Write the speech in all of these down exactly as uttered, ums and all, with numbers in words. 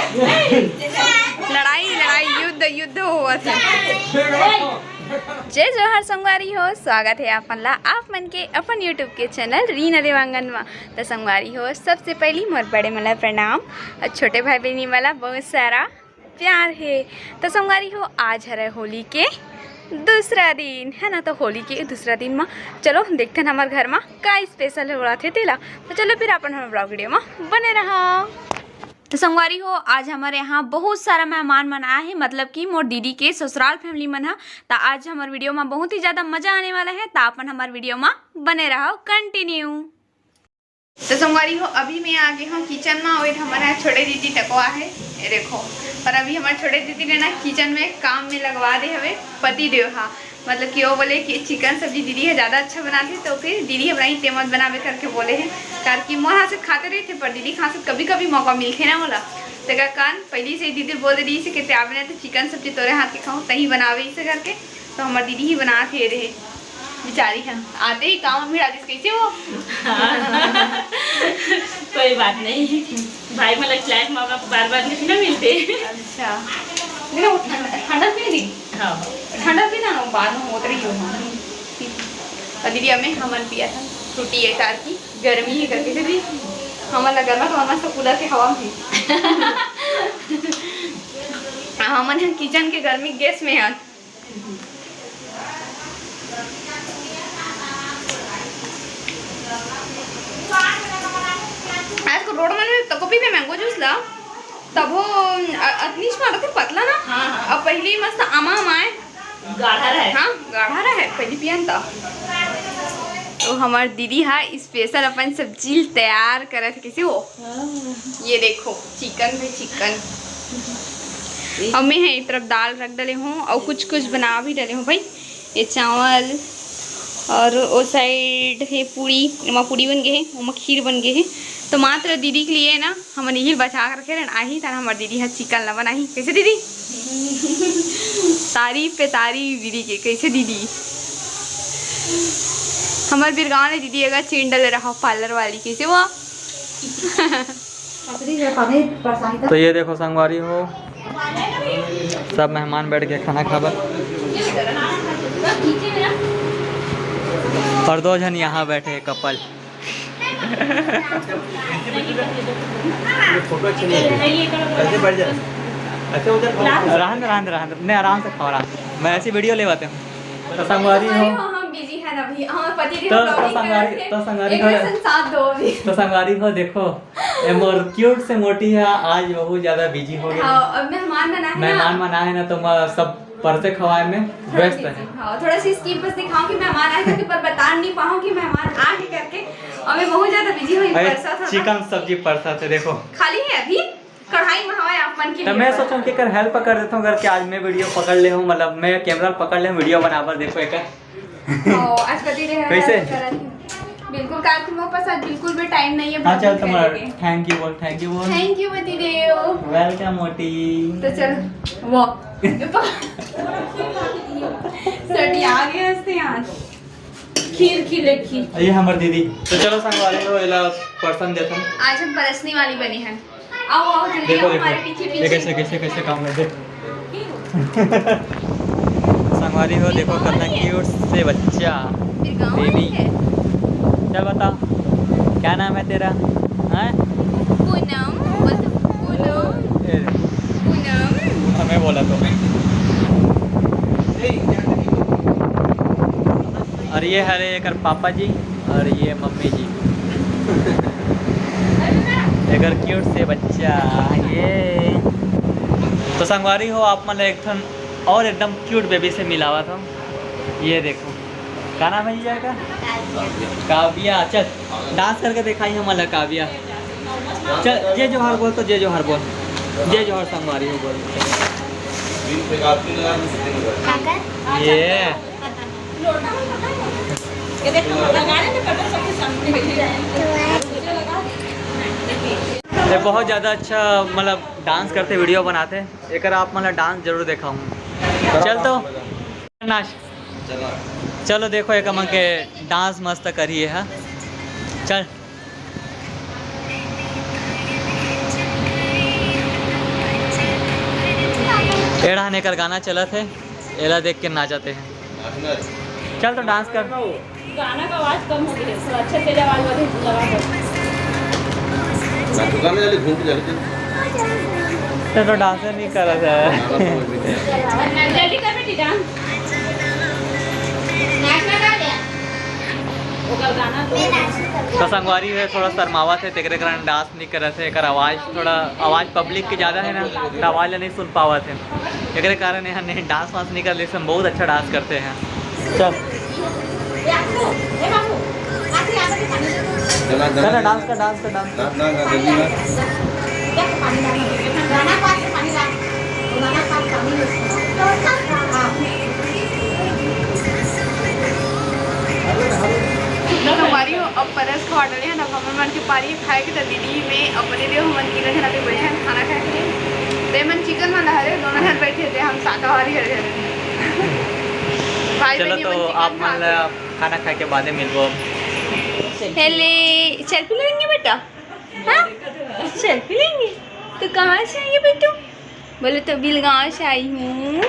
लड़ाई लड़ाई, युद्ध युद्ध होवत हे। जय जोहार संगवारी हो, स्वागत हे आप मन ला आप मन के अपन YouTube के चैनल रीना देवांगन मा। तो संगवारी हो, सबसे पहली मोर बड़े मन ला प्रणाम और छोटे भाई बहनी मन ला बहुत सारा प्यार हे। तो संगवारी हो, आज हरे होली के दूसरा दिन है ना, तो होली के दूसरा दिन मा चलो देखते हैं हमारे घर मा का स्पेशल हो रहा थे तेला। तो चलो फिर अपन हमारे ब्लॉग वीडियो मा बने रहा। तो संगवारी हो, आज हमारे यहाँ बहुत सारा मेहमान मन आए हैं, मतलब कि मोर दीदी के ससुराल फैमिली मन ह। तो आज हमारे वीडियो मा बहुत ही ज्यादा मजा आने वाला है, तो अपन हमारे वीडियो मा बने रहो कंटिन्यू। तो संगवारी हो, अभी मैं आ गई हूँ किचन में। और हमारे यहाँ छोटे दीदी तको आहे, ये देखो। पर अभी हमारे छोटे दीदी ने ना किचन में काम में लगवा दे हवे पति देव हा। मतलब कि वो बोले कि चिकन सब्जी दीदी है ज्यादा अच्छा बनाती, तो फिर दीदी हमारा इतने मत बनावे करके बोले हैं। कार कि मोर हाथ से खाते रही थे, पर दीदी के हाथ से कभी कभी मौका मिलते ना बोला। तो का कान पहली से ही दीदी बोल दे रही से कि "ते आवे ना तो चिकन सब्जी तोरे हाथ के खाऊं, तही बनावे इसे करके।" तो हमार दीदी ही बना के रहे बेचारी है। आते ही काम में डालिस कैसे वो। कोई बात नहीं, भाई मतलब लाइफ में आपको बार बार नहीं ना मिलते। अच्छा, नहीं, वो ठंडा ठंडा पी ली। हाँ। ठंडा पी ना, बाद में होत रही हो। और दीदी हमें हमन पिया था फ्रूटी है कार की गर्मी ही करके दीदी। हमन लगा ना तो मस्त कूलर के हवा में। हमन किचन के गर्मी गैस में है। आज को रोड मन में तको पीबे मैंगो जूस ला, तभो अ-, अतनीच मारत हे पतला ना। हाँ, हाँ। अब पहली मस्त आमा आमा आए। गाढ़ा रहे। हाँ, गाढ़ा रहे, पहली पियन त। तो हमार दीदी हा स्पेशल अपन सब्जी तैयार करत हे, कैसे हो? हाँ। ये देखो, चिकन भी चिकन। अब मैं है, एक तरफ दाल रख डाले हूँ और कुछ कुछ बना भी डाले हूँ भाई। ये चावल और ओ साइड हे पूड़ी, ओमा पूड़ी बन गए हे, ओमा खीर बन गए हे। तो मात्र दीदी के लिए ना हमन यही बचा करके रहन आही, तान हमार दीदी हा चिकन ला बनाही। कैसे दीदी? तारीफ पे तारीफ दीदी के। कैसे दीदी? हमार बिरगांव ले दीदी अगर चेन डले रहा पार्लर वाली, कैसे वो? तो ये देखो संगवारी हो, सब मेहमान बैठ के खाना खाबा और दो झन यहाँ बैठे कपल। फोटो अच्छे नहीं आते। ऐसे बढ़ जाए। रहन दे, रहन दे, रहन दे। नहीं, आराम से खाओ, आराम से। मैं ऐसी वीडियो लेवाते हूँ। तो संगवारी हो। हम बिजी हैं अभी, हमारे पति देव तो, तो vlogging संगवारी, करत हे। तो संगवारी एक हो। Question साथ दो अभी। तो संगवारी हो, देखो, ये मोर क्यूट से मोटी है, आज बहुत ज्यादा बिजी हो गया। हाँ, अब मेहमान मन आए ना। मेहमान मन आए ना, तो मैं सब परसे खवाए में थोड़ा व्यस्त है। हाँ, थोड़ा सी स्किप बस दिखाऊं कि मेहमान आए करके, पर बता नहीं पाऊं कि मेहमान आ गए करके। और मैं बहुत ज्यादा बिजी हुई, अरे, परसा था ना। चिकन सब्जी परसा थे, देखो। खाली है अभी, कढ़ाई में हवा आप मन के तो लिए मैं बना। सोचूं कि कर हेल्प कर देता हूँ करके, आज मैं वीडियो पकड़ ले हूँ, मतलब मैं कैमरा पकड़ ले हूँ, वीडियो बनाबर, देखो एक। ओ, आज पति देव कैसे? हेल्प करत हे। बिल्कुल, काल के मोर पास आज बिल्कुल भी टाइम नहीं है हाँ, चल, पति तुम्हारा देव के। Thank you बोल, thank you बोल। Thank you पति देव। Welcome मोटी। तो चल, वो। सटिया गए हंसते आज। खीर, खीर, एक खीर। ये हमर दीदी। तो चलो संगवारी हो, एला परसन देथन। आज हम परसने वाली बने हैं। आओ, आओ, जल्दी देखो, आओ, देखो। हमारे पीछे, ये पीछे। कैसे, कैसे, कैसे काम है, देख। संगवारी हो, देखो कितना क्यूट से बच्चा, फिर गाँव बेबी। है। चल बता, क्या नाम है तेरा? हैं? पूनम, बोल तो, पूनम। ए। पूनम। हमें बोला तो। और ये हरे एकर पापा जी और ये मम्मी जी। एकर क्यूट से बच्चा, ये। तो संगवारी हो, आप मन एक ठन और एकदम क्यूट बेबी से मिलावत हूँ। ये देखो, का नाम है जीजा का? काव्या। चल, डांस करके दिखाई हमन ला, काव्या। चल, जय जोहार बोल तो, जय जोहार बोल, जय जोहार संगवारी हो बोल। ये ये बहुत ज़्यादा अच्छा, मतलब, डांस करते, वीडियो बनाते। एकर आप, मतलब, डांस जरूर देखा हूँ। चल तो नाच। चलो देखो, एक हमन के डांस मस्त करिए है। चल। एड़ा हन एकर गाना चलत हे, एला देख के नाचत हे। चल तो डांस कर। गाना का आवाज कम हो गया, थोड़ा अच्छा तेज आवाज वाले लगा दो। ना तो गाने वाले घूम के चले थे। तो, तो डांस नहीं कर रहा था। जल्दी कर बेटी डांस। नाचना गा गया। ओकर गाना तो तो संगवारी हे, थोड़ा शर्मावत हे, तेकरे कारण डांस नहीं करत हे। एकर आवाज थोड़ा, आवाज पब्लिक के ज्यादा हे ना, तो आवाज ला नहीं सुन पावत हे। एकरे कारण यहाँ नहीं डांस वांस नहीं कर ले, हम बहुत अच्छा डांस करते हैं। चल। चल ना, डांस कर, डांस कर, डांस कर। ना, ना, ना, जल्दी ना। तो संगवारी हो, अब परस के order है ना, हमर मन के पारी खाए के, तो दीदी में अपने लिए हमन तीनों जना पे बैठे हैं खाना खाए के लिए। ते मन चिकन वाला हरे, दोनों जन बैठे थे, हम शाकाहारी हरे हरे। भाई चलो, बहन तो मन आप चिकन मन खाते ला हैं। खाना खाए के बादे मिलबो। पहले सेल्फी लेंगे बेटा। हाँ, सेल्फी लेंगे। तो कहाँ से आई है बेटू? बोले तो बिलगांव से आई हूँ।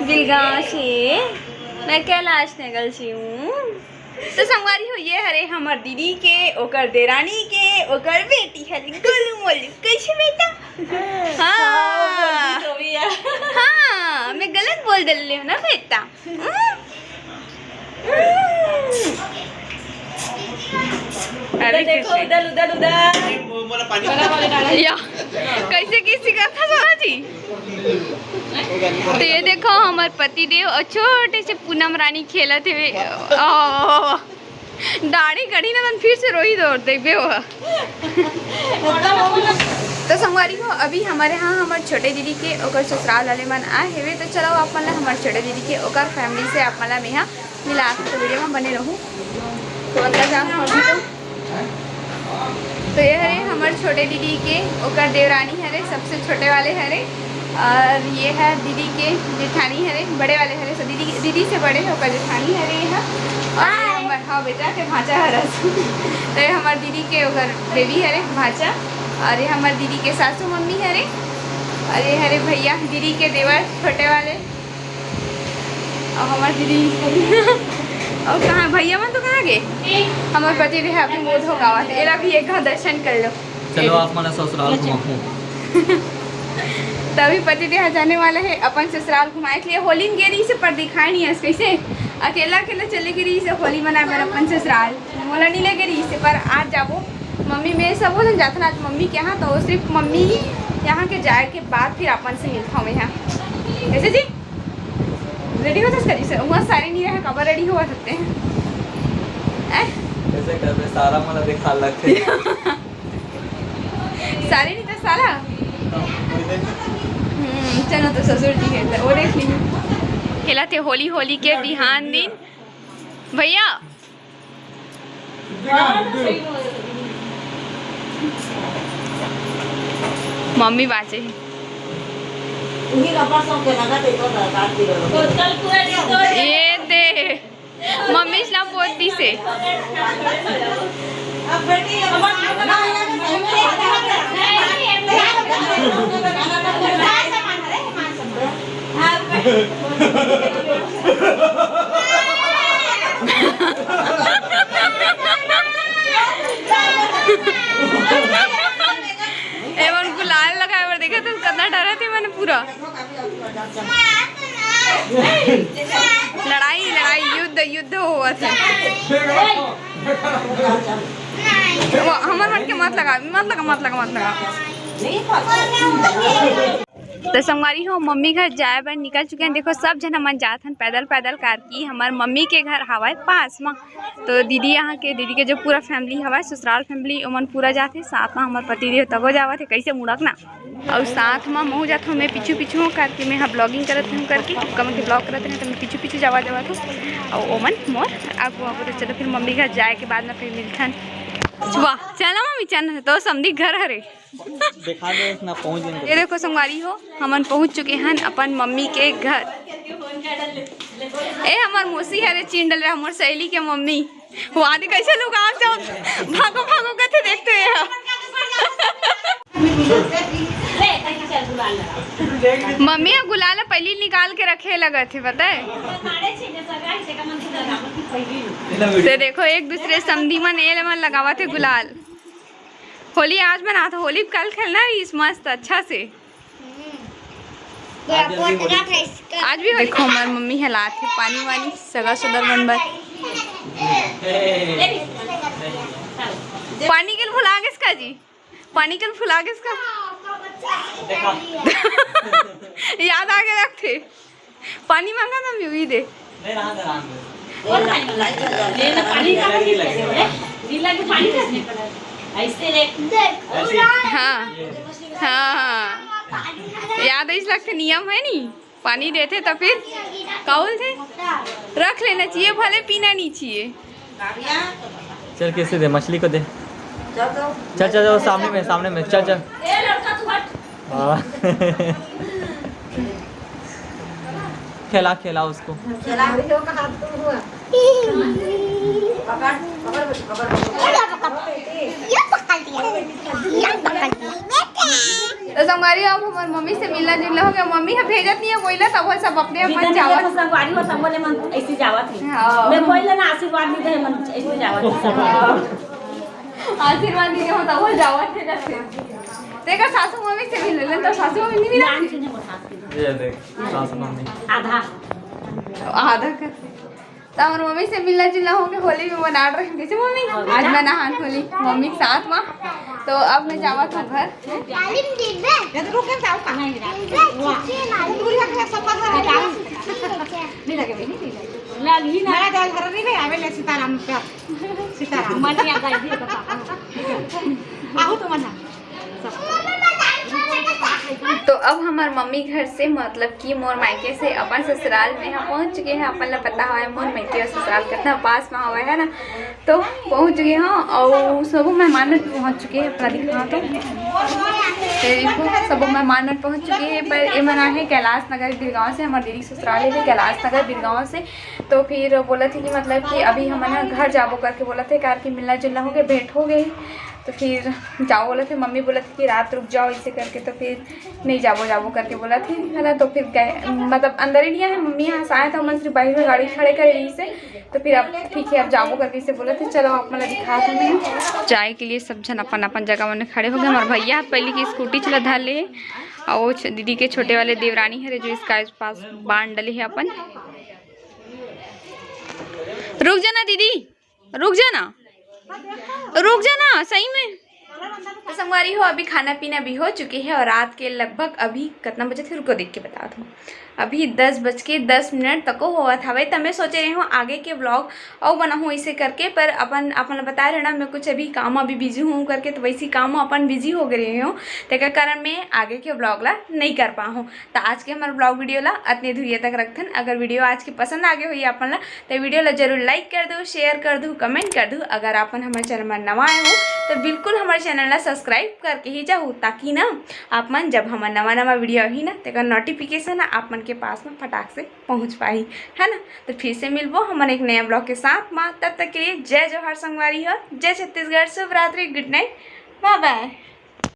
बिलगांव से। मैं कैलाश नगर से हूँ। तो संगवारी हो, ये हरे हमर दीदी के, ओकर देरानी के, ओकर बेटी हरे गोलू मोलू। कैसे बेटा? हाँ। हाँ, बोल दी तो भी है। हाँ, मैं गलत बोल देले हूँ ना बेटा। हम्म। हम्म। अरे देखो, कैसे? उधर, उधर, उधर। या, कैसे किसी का था सोना जी? तो ये देखो, हमर पति देव और छोटे से पूनम रानी खेलत हुए। ओ, दाढ़ी गढ़ी ना, मन फिर से रोई दो, देखबे वो। तो संगवारी हो, अभी हमर यहाँ हमर छोटे दीदी के ओकर ससुराल वाले मन आए हेवे, तो चलो आप मन ला हमर छोटे दीदी के ओकर family से आप मन ला मेहा मिला के तो वीडियो में बने रहू। तो अंदर जाओ अभी तो। तो ये हरे हमर छोटे दीदी के, ओकर देवरानी हरे, सबसे छोटे वाले हरे, और ये है दीदी के जेठानी हरे, बड़े वाले हरे, so दीदी, दीदी से बड़े है, ओकर जेठानी हरे ये है। और ये हमर, हाँ बेटा के भांचा हरस। तो ये हमर दीदी के ओकर बेबी हरे, भांचा, और ये हमर दीदी के सासू मम्मी हरे, और ये हरे भैया दीदी के देवर छोटे वाले, और हमार दीदी। और कहाँ भैया मन तो कहाँ गए? हमार पति देह अभी मुंह धोखावत हे, एला भी एक घाव दर्शन कर लो। चलो, आप मन ला ससुराल घुमाहूँ। तभी पति देह जाने वाला है अपन ससुराल घुमाए के लिए। होली में गे रही से पर दिखाए नहीं है कैसे अकेला अकेला चले गे रही से होली मनाए बर अपन ससुराल। मोला नहीं ले गे रही से, पर आज जाबो। मम्मी में सब हो जात ना, आज मम्मी के यहाँ, तो सिर्फ मम्मी यहाँ के जाए के बाद फिर अपन से मिलता हूँ मैं यहाँ। कैसे जी? रेडी होथस का जी? वहाँ साड़ी नहीं रहे, काबर रेडी होवत हते हैं? ऐ? कैसे करबे, सारा मोला देखा लगथे। साड़ी नहीं तो सारा। हम्म, चलो तो ससुर जी है, वो देख ली। खेला थे होली, होली के बिहान दिन। भैया, मम्मी बाचे हे। ये दे, मम्मी ला पोत दिसे। एमन गुलाल लगाए बर देखत हस, कतना डरत हे मन पूरा। लड़ाई, लड़ाई, युद्ध, युद्ध होवत हे। वो हमर मन के मत लगा, मत लगा, मत लगा, मत लगा। तो संगवारी हो, मम्मी घर जाए बर निकल चुके हैं। देखो, सब झन हमन जात हन पैदल, पैदल करके। हमर मम्मी के घर हवय पास म, तो दीदी यहाँ के, दीदी के जो पूरा family हवय, ससुराल family, ओमन पूरा जात हे। साथ म हमर पति देव तको जावत हे, कैसे मुड़क ना। और साथ म महू जात हूँ मैं पीछू पीछू हूँ करके, मैं यहाँ vlogging करत हूँ करके, कम के vlog करत हूँ, तो मैं पीछू पीछू जावा जावत हूँ। और ओमन मोर आगू आगू। तो चलो फिर मम्मी घर जाए के बाद में फिर मिलथन। वाह, चल ना मम्मी, चल ना, तो समधी घर हरे। दिखा दे ना, पहुंच गए। ये देखो संगवारी हो, हमन पहुंच चुके हन अपन मम्मी के घर। ए हमर मौसी हरे, चिन डले हमर सहेली के मम्मी। वो आदि कैसे लोग आ जाओ, भागो भागो कथे देखते हैं। मम्मी ह गुलाल ल पहिली निकाल के रखे लगत हे, पता हे? ते देखो, एक दूसरे समधी मन ए मन लगावत हे गुलाल। होली आज मनात हे, होली कल खेलना रहिस मस्त अच्छा से। आज भी देखो, हमार मम्मी ह लात हे पानी वानी सगा सदर मन बर। पानी के भुला गेस का जी? पानी के फुला के इसका याद आ गया थे। पानी मांगा ना, मैं वही दे। हाँ, हाँ, हाँ। याद है, इस लगते नियम है नी। पानी देथे त फिर का बोलथे? रख लेना चाहिए, भले पीना नहीं चाहिए। चल, किसे दे, मछली को दे। चल, चल, चल, सामने में, सामने में, चल, चल। हाँ। खिला, खिला उसको। तो संगवारी, अब हमार मम्मी से मिलना जुलना हो गया। मम्मी ह भेजत नहीं है कोई ला, तब वो सब अपने अपन जावत। संगवारी हो, तब बोले मन ऐसे जावत है। हाँ। मैं कोई ला ना आशीर्वाद नहीं दे, मन ऐसे जावत है। आशीर्वाद नहीं दे हो, तब वो जावत है ना फिर। देखा, सासू मम्मी से मिल ले, तो सासू मम्मी नहीं मिला। ये देख, सासू मम्मी। आधा। आधा कर। तो हमर मम्मी से मिलना जुलना हो के होली में मना रहे। कैसे मम्मी? आज मैं नहान होली मम्मी के साथ में। तो अब मैं जावत हूँ घर। सीताराम। सीताराम। आहू तो मना। तो अब हमार मम्मी घर से, मतलब कि मोर मायके से अपन ससुराल में हम पहुँच चुके हैं। अपन ला पता हवय मोर मायके और ससुराल कितना पास में हवय, है ना। तो पहुँच गए हैं और सबो मेहमान मन पहुँच चुके हैं। अपना दिखा तो, ये देखो, सबो मेहमान मन पहुँच चुके हैं। पर ये मन आए हैं कैलाश नगर बिरगांव से, हमारे दीदी के ससुराल है कैलाश नगर बिरगांव से। तो फिर बोला थे कि मतलब कि अभी हमन ह घर जाबो करके बोला थे, कार कि मिलना जुलना हो गया, भेंट हो गई। तो फिर जाओ बोला थे, मम्मी बोला थे कि रात रुक जाओ, इसे करके तो फिर नहीं जाबो, जाबो करके बोला थे, है ना। तो फिर गए, मतलब अंदर ही नहीं आए मम्मी, यहाँ से आए तो हमन सिर्फ बाहर में गाड़ी खड़े करे रही से। तो फिर अब ठीक है, अब जाबो करके इसे बोला थे। चलो आप मतलब दिखा तुम्हें। चाय के लिए सब झन अपन अपन जगह में खड़े हो गए। हमारे भैया ह पहले की स्कूटी चला धर ले, और वो छ-, दीदी के छोटे वाले देवरानी है जो इसका पास बांध डले है अपन। रुक जाना दीदी, रुक जाना, रुक जाना, सही में। तो संगवारी हो, अभी खाना पीना भी हो चुके है और रात के लगभग अभी कितना बजे थे, रुको देख के बतावत हूँ। अभी दस बज के दस मिनट तको होवत हवे। त मैं सोचे रहे हूँ आगे के ब्लॉग अउ बनाहूँ इसे करके, पर अपन, अपन बता रहे ना, मैं कुछ अभी काम अभी बिजी हूँ करके, तो वैसी काम अपन बिजी हो गए रहे हूँ, तेकर कारण मैं आगे के ब्लॉग ला नहीं कर पाहूँ। तो आज के हमारे ब्लॉग वीडियो ला अतने धुरिया तक रखथन। अगर वीडियो आज के पसंद आ गए होई अपन ला, तो वीडियो ला जरूर लाइक कर दो, शेयर कर दो, कमेंट कर दो। अगर आपन हमारे चैनल में नवा आए हो तो बिल्कुल हमारे चैनल ला सब्सक्राइब करके ही जाहू, ताकि ना आप मन जब हमारे नवा नवा वीडियो आही ना, तेकर नोटिफिकेशन आप मन के पास में फटाक से पहुँच पाही, है ना। तो फिर से मिलबो हमन एक नया ब्लॉग के साथ में। तब तक के लिए जय जोहार संगवारी हो, जय छत्तीसगढ़, शुभ रात्रि, गुड नाइट, बाय बाय।